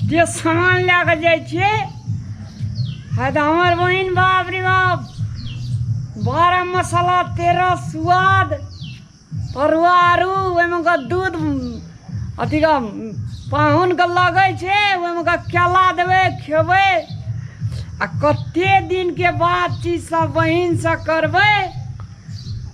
जे सामान लए कऽ जाइ छियै है तऽ हमर बहिन बाप रे बाप 12 मसाला 13 स्वाद तरुआ आरू ओहिमे का दूध अथी का पाहुनके लगै छै ओहिमे का केला देबै खेबै आ कते दिनके बाद चीज सब बहिनसँ करबै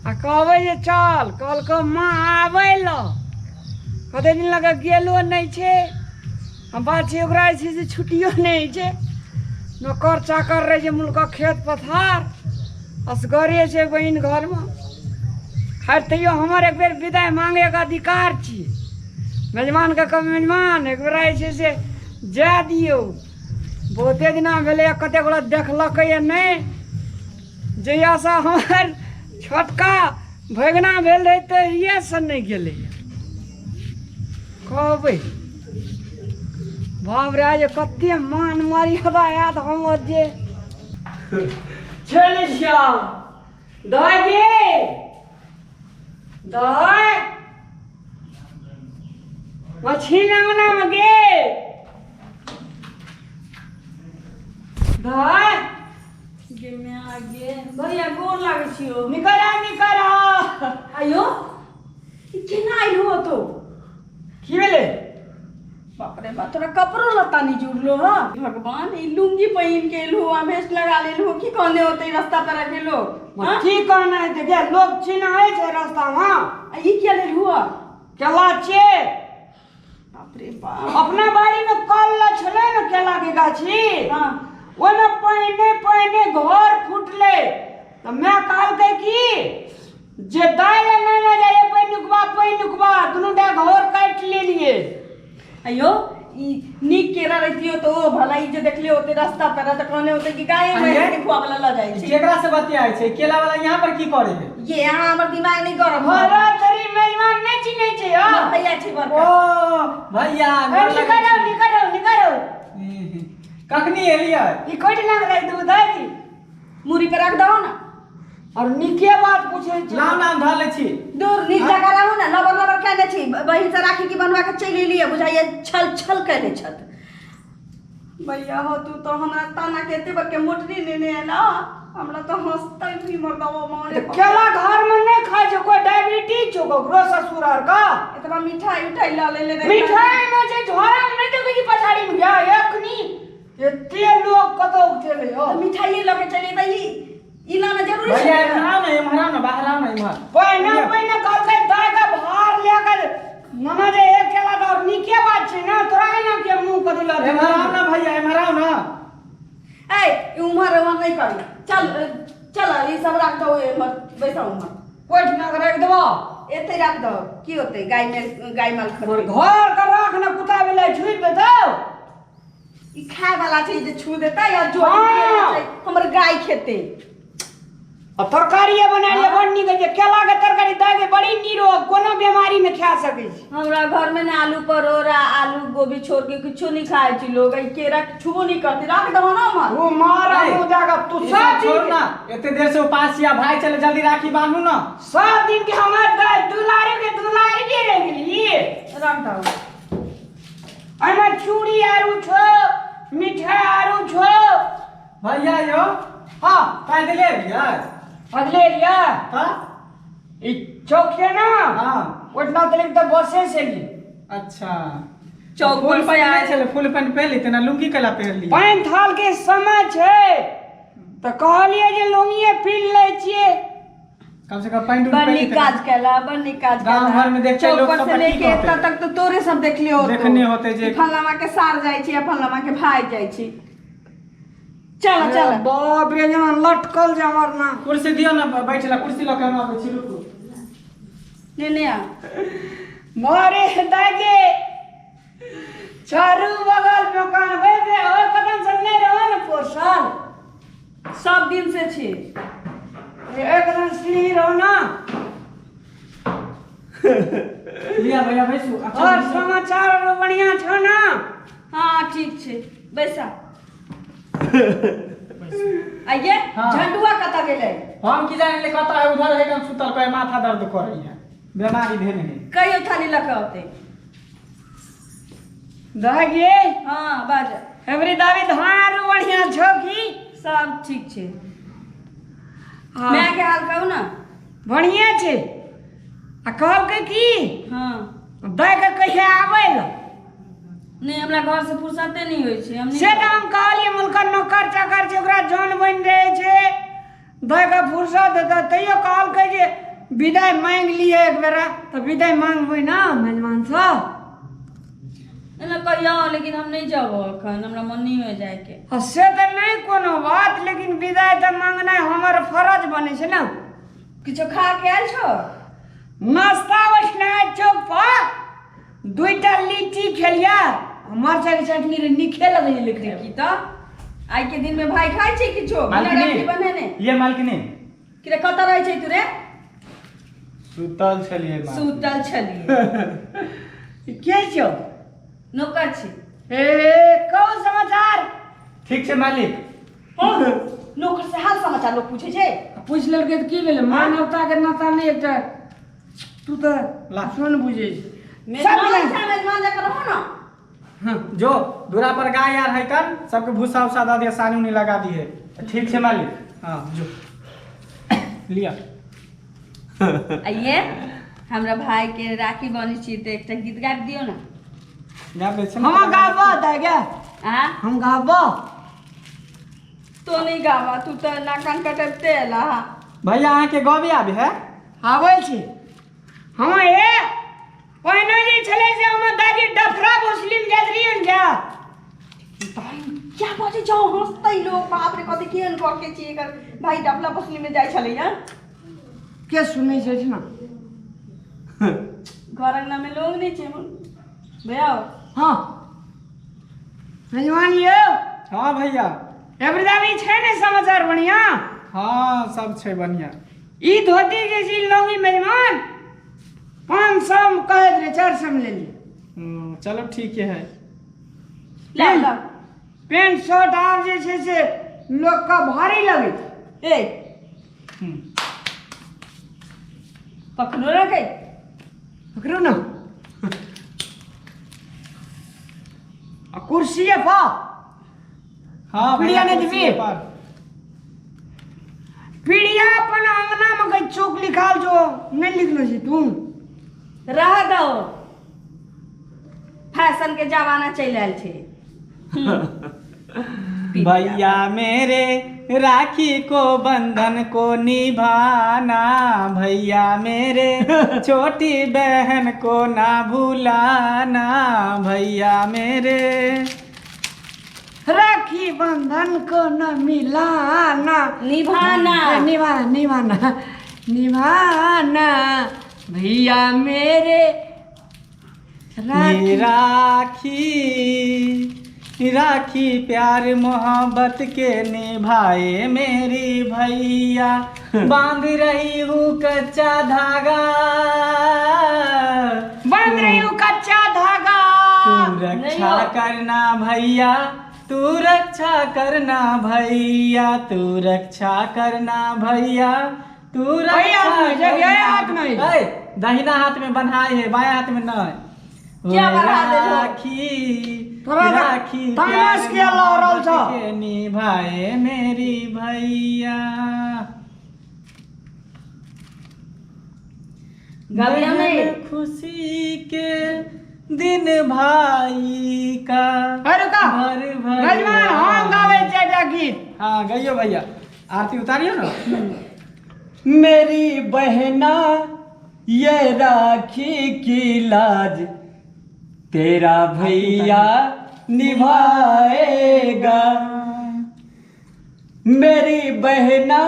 आ कहबै जे चल कहलकै माँ आबै लए कते दिन लऽ कऽ गेलो नहि छै आ बात छै ओकरा जे छै से छुट्टियो नहि होइ छै नौकर चाकर रहै छै मुल्कक खेत पथार असगरे छै बहिन घरमे। खैर तैयो हमर एक बेर विदाइ मांगेके अधिकार छी मेजबानके कहबै मेजबान एक बेर जे छै से जाय दियौ बहुते दिना भेलैए कतेक गोटा देखलकैए नहि जहियासँ हमर छोटका भगना भेल रहै तहिएसँ नहि गेलैए कहबै बाप रे जे कते मान मर्यादा आयत हमर जे चलि श्याम दाइ गे दाइ मछली अंगनामे गे दाइ गे माय गे भैया गोर लागै छियो निकर आ निकर आ आयो ई केना आइलो तो की भेलै बाप रे बाप तोरा कपड़ो लत्ता नहीं जुड़लो ह भगवान ई लुंगी पहिन के एलहो आ भेस्ट लगा लेलहो की कहने होते रास्ता पर के लोग हाँ? की कहना है देखिए लोग चिन्है छै रास्ता में आ ई क्या लेलहो केला छियै बाप रे बाप अपना बाड़ी में कल ल छलै ने केला के गाछी हाँ ओहिमे पहिने पहिने घर फूटलै तऽ माय कहलकै की जे दाइ लए नहि ने जाइए पहिनुकबा पहिनुकबा दुनू टा घर काटि लेलियै अयो ई नीक केरा रहितियो तो ओ भला ई जे देखले होते रास्ता पर त कहने होते कि गाय भैंस के खुआवे ला ल जाइ छै केकरा से बतियाए छै केला वाला यहाँ पर की करे है ये यहाँ हमर दिमाग नहीं गरम हो घरो तोरी मेजबान नहि चिन्है छै हौ हमर भैया छै बड़का ओ भैया ए, निकल आउ निकल आउ निकल आउ कखनी एलियै ई कोटि लागलै दूध दाइ मुरी पर रख दहो ना और नीके बात पूछे छी नाम नाम धर ले छी दूर नीक जगह रहू ना लबर लबर कहने छी बहिन से राखी की बनवा के चलि एलियै बुझाइए छल छल कहने छत भैया हो तू तो हमरा ताना के एते बड़ के मोटरी लेने आला हमरा तो हंसते भी मर्दवा मारे तऽ केला घर में नहीं खाइ छै कोई डायबिटीज छौ ककरो ससुर आर का एतबा मिठाई उठाई ला ले ले मिठाई में छै झोरा में नहीं देखै छी पछाड़ी में गया एखनी एते लोग कतौ गेलै हो मिठाई लऽ के चली तऽ ई ई लाना जरूरी छै भैया एम्हर आओ ना एम्हर आओ ना बाहर आओ ना एम्हर पहिने पहिने कहलकै दाइ के भार ले के नाना जे एक केला तऽ और नीके बात छै ने तोरा एना के मुंह कथी लऽ एम्हर आओ ना भैया एम्हर आओ ना ए ई उम्हर उम्हर नहीं करी चल चल ई सब राख दो एम्हर बैसा उम्हर कोइ ठिना के राखि देबो एते राख दो की होतै गाय में गाय माल हमर खतै घर के राख ने कुत्ता बिलाइ छुपि देतौ ई खाय वाला छै जे छू देतै आ जो हाँ। हमर गाय खेतै आ तरकारिए बना लिअ बड़ नीक होइ छै केला के तरकारी दऽ के बड़ी निरोग कोनो बीमारी में खा सकै छी हमरा घर में ना आलू परोड़ा आलू गोभी छोड़ के कुछो नहीं खाए छी लोग ई केरा छुबो नहीं करते राख दहो ना हमर तू मार ए, मुँह जाकर तू ई सब सब छोड़ दिन ना एते देर से उपास छिया भाई चले जल्दी राखी बांधू ना सब दिन के हमर दुलारे के दुलारे के रह गेली राख दहो एहिमे चूड़ी आरू छो मिठाई आरू छो भैया यो हाँ पैदले एलियै बदले लिया हाँ ई चौक छै ना हाँ ओतना तक तऽ बसे से ली अच्छा चौक फुल पर से पैंट आयल। नहि छलै फुल पैंट पहिर लेते ना लुंगी कला पहिर ली पानि थाल के समय छै तऽ कहलियै जे लुंगिए पीन लै छियै कम से कम पैंट उंट बड़ पहिर नीक लेते काज कैला बड़ नीक काज गाँव कैला घर में देखते चौक लोग पर सब से की लेके कहते? एतऽ तक तो तोरे सब देखले होतो देखने होते जे- फलामा के सार जाइ छी आ फलामा के भाई जाइ छी चल चल बाप रे जेना लटकल छै हमर ना कुर्सी दियौ ना बैठ ला कुर्सी लऽ के हम आबै छी रुकू ने ने आ मारे दागे चारू बगल मकान भे भे ओहि कदम से नहि रहो ने पोसल सब दिन से छी एकदम स्नेही रहो ना लिया भैया बैसू अच्छा और बैसू। समाचार आरो बढ़िया छौ ना हाँ ठीक छै बैसा आइए हाँ। झंडुआ कतऽ गेलै हम की जाने ले कतऽ है उधर है एकदम सुतल पे माथा दर्द करै है बीमारी भेल है कहियो थाली लऽ कऽ औतै दागे हाँ बाज। एबरी दाबी धान आरू बढ़िया छौ की? सब ठीक छै। हाँ। माय के हाल कहू ना। बढ़िया छै। आ कहलकै की? हाँ। दै के कहिया आबै ल? नहीं, हमरा घर से फुर्सते नहीं होइ छै, हम से तऽ हम कहलियै मुलकर नौकर चाकर छै, ओकरा जन बनि रहै छै, दै के फुर्सत हेतै। तैयो कहलकै जे विदाइ मांगि लियै एक बेरा, तऽ विदाइ मांगबै ना मेजबान सँ। एना कहियो, लेकिन हम नहीं जाबो अखन, हमरा मन नहीं हो जाए के। आ से तऽ नहि कोनो बात, लेकिन विदाइ तऽ मांगनाइ हमर फरज बनै छै ने। किछो खा के आयल छो? नाश्ता ओहिना चौक पर दुईटा लिट्टी खेलिया, मरचाइ के चटनी रे नीके लगै लिखै। की तऽ आइ के दिन में भाई खाइ छै किछो बिना मालकिनी। राखी बन्हेने? ये मालकिनी। कि रे, कतऽ रहै छै तू रे? सुतल छलियै मालकिनी। सुतल छलियै। के छौ? नौकर छी। ए कहू समाचार। ठीक छै मालिक। नौकर से हाल समाचार लोग पूछै छै? पूछि लेलकै तऽ की भेलै? मानवता के नाता नहि एकटा तू तऽ ला। सुन बुझै छी। सब मेजबान मिला। छै, मेजबान जकाँ रहू ना। हाँ। जो दूरा पर गाय यार है कन सबके भूसा उसा दऽ दिए, सानी उनी लगा दिए। ठीक छै मालिक। हाँ जो लिया। आइए हमरा भाई के राखी बनै छी तऽ एकटा गीत गाबि दियौ ने। गाबि दै छै ने। हम गाबो दाइ गे। आ? हम गाबो। तो नहीं गावा, तू तऽ नाक कान कटबते एला। भैया अहाँके गबे आबे है? आबै छी। हम ए पहिने जे छलै से हमर दादी डफरा मुस्लिम जाइत रहियै ने जा। भाई क्या बाजे जाओ, हंसतै लोग। बाप रे, कथी केहन घर के छी एकर भाई, डफला मुस्लिम में जाइ छलै हँ। के सुनै छै ना? घर अंगना में लोग नहीं छै भैया। हाँ मेजबान यौ। हाँ भैया। एबरी छै ने समाचार बढ़िया? हाँ सब छै बढ़िया। ई धोती जे छै लौंगी मेजबान 500 में कहैत रहे, 400 में लेलियै। चलो ठीक है। ला, ला। पेंट शर्ट आब जे छै से लोक के भारी लगै छै। ए। पकड़ो रखै। पकड़ू ना। आ कुर्सी पर। हाँ, पीढ़िया भैया, नहीं कुर्सी देबी? पर। पीढ़िया अपन अंगना में कहीं चौक लिखाल जो नहीं लिखलो छी तू। रह दो, फैशन के जमाना चलि आयल छै। भैया मेरे राखी को बंधन को निभाना, भैया मेरे छोटी बहन को ना भुलाना, भैया मेरे राखी बंधन को न मिलाना, निभाना। निभाना, निभाना, निभाना भैया मेरे ये राखी। राखी राखी प्यार मोहब्बत के निभाए मेरी भैया, बांध रही हूँ कच्चा धागा, बांध रही हूँ कच्चा धागा, तू रक्षा नहीं हो। करना भैया, तू रक्षा करना भैया, तू रक्षा करना भैया, तू भैया रक्षा हाथ में, जब करना। ये हाथ में। ए, दाहिना हाथ में बन्हाई है, बायां हाथ में नहीं। क्या बढ़ा देलहो? राखी तोरा तऽ राखी तामस प्यार किया लऽ रहल छौ? मोहब्बत के निभाए मेरी भैया। गाबिया नहीं। बहन खुशी के दिन भाई का अरे रुका। भर भर। मेजबान हम गाबै छियै एकटा गीत। हाँ गइयो भैया, आरती उतारियो ना। मेरी बहना ये राखी की लाज तेरा भैया निभाएगा, मेरी बहना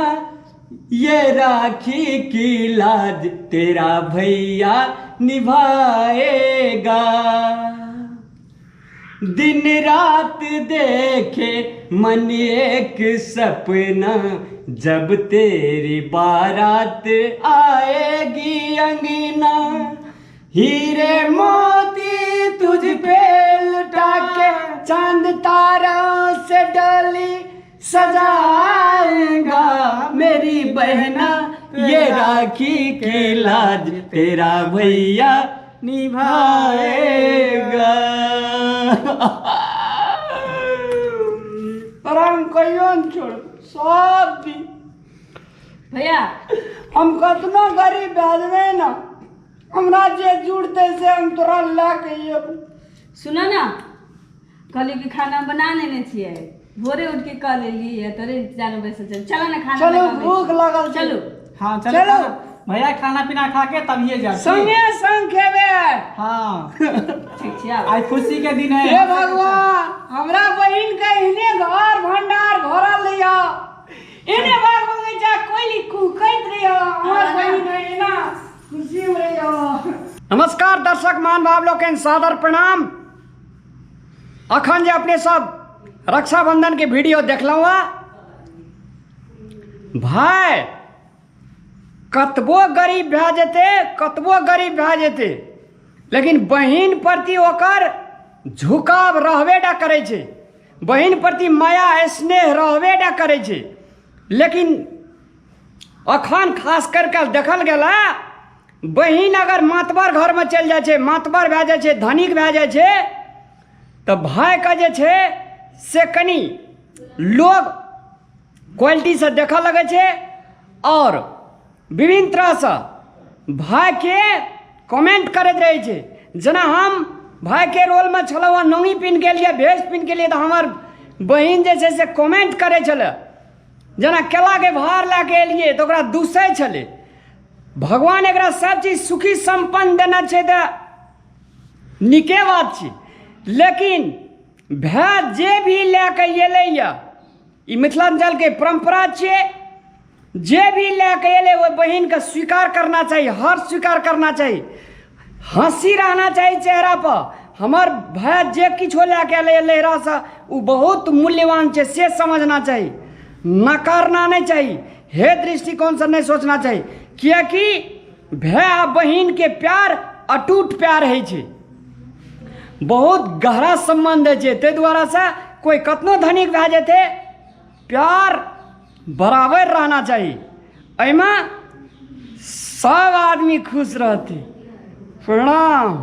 ये राखी की लाज तेरा भैया निभाएगा, दिन रात देखे मन एक सपना, जब तेरी बारात आएगी अंगना, हीरे मोती तुझ पे लुटा के चांद तारा से डोली सजाएगा, मेरी बहना ये राखी की लाज तेरा भैया निभाएगा। हम कहियो नहि छोड़ब सब दिन। भैया हम कतनो गरीब भए जेबै ने, हमरा जे जुड़तै से हम तोरा लए के अयबो। सुन ना, कहली कि खाना बना लेने छियै, भोरे उठ के कह लेली, तोरे इंतजार में बैसल चल। चलो ना खाना चलू, बनाबै। भूख लागल छै। चलू। हाँ चलो। चलो। भैया खाना पीना खा के तभिए जा। संगे संग खेबै। हाँ। ठीक छै, आउ। आज खुशी के दिन है। हे भगवान, हमरा बहिन के एहने घर भंडार भरल रहिया, एहने बाग बगीचा कोयली कुहकैत रहिया, हमर बहिन एना खुशी में रहिया। नमस्कार दर्शक महानुभाव लोकनि, सादर प्रणाम। अखन जे अपने सब रक्षाबंधन के वीडियो देखलहुँ हँ, भाय कतबो गरीब भए जेतै, कतबो गरीब भए जेतै, लेकिन बहिन प्रति ओकर झुकाव रहबे टा करै छै, बहिन प्रति माया स्नेह रहबे टा करै छै। लेकिन अखन खास करिके देखल गेल हँ, बहिन अगर मातबर घरमे चलि जाइ छै, मातबर भए जाइ छै, धनिक भए जाइ छै, तऽ भायके जे छै से कनि लोग क्वालिटीसँ देखऽ लगै छै आओर विभिन्न तरहसँ भायके कमेंट करैत रहै छै। जेना हम भायके रोलमे छलहुँ हँ, नौनी पिन्ह के लिए, भेष पिन्ह के लिए, तऽ हमर बहिन जे छै से कमेंट करै छलै, जेना केलाके भार लए के एलियै तऽ ओकरा दूसै छलै। भगवान एकरा सब चीज सुखी सम्पन्न देने छै तऽ नीके बात छै, लेकिन भाय जे भी लए कऽ एलैए, ई मिथिलाञ्चलके परम्परा छियै, जे भी लए कऽ एलै ओहि बहिनके स्वीकार करना चाही, हर स्वीकार करना चाही, हँसी रहना चाही चेहरापर। हमर भाय जे किछो लए कऽ एलैए लहिरासँ, ओ बहुत मूल्यवान छै से समझना चाही, नकारना नहि चाही, हे दृष्टिकोणसँ नहि सोचना चाही, किएकि भाय आ बहिनके प्यार अटूट प्यार होइ छै, बहुत गहरा सम्बन्ध होइ छै। ताहि दुआरेसँ कोइ कतनो धनिक भए जेतै, प्यार बराबर रहना चाही, एहिमे सब आदमी खुश रहतै। प्रणाम।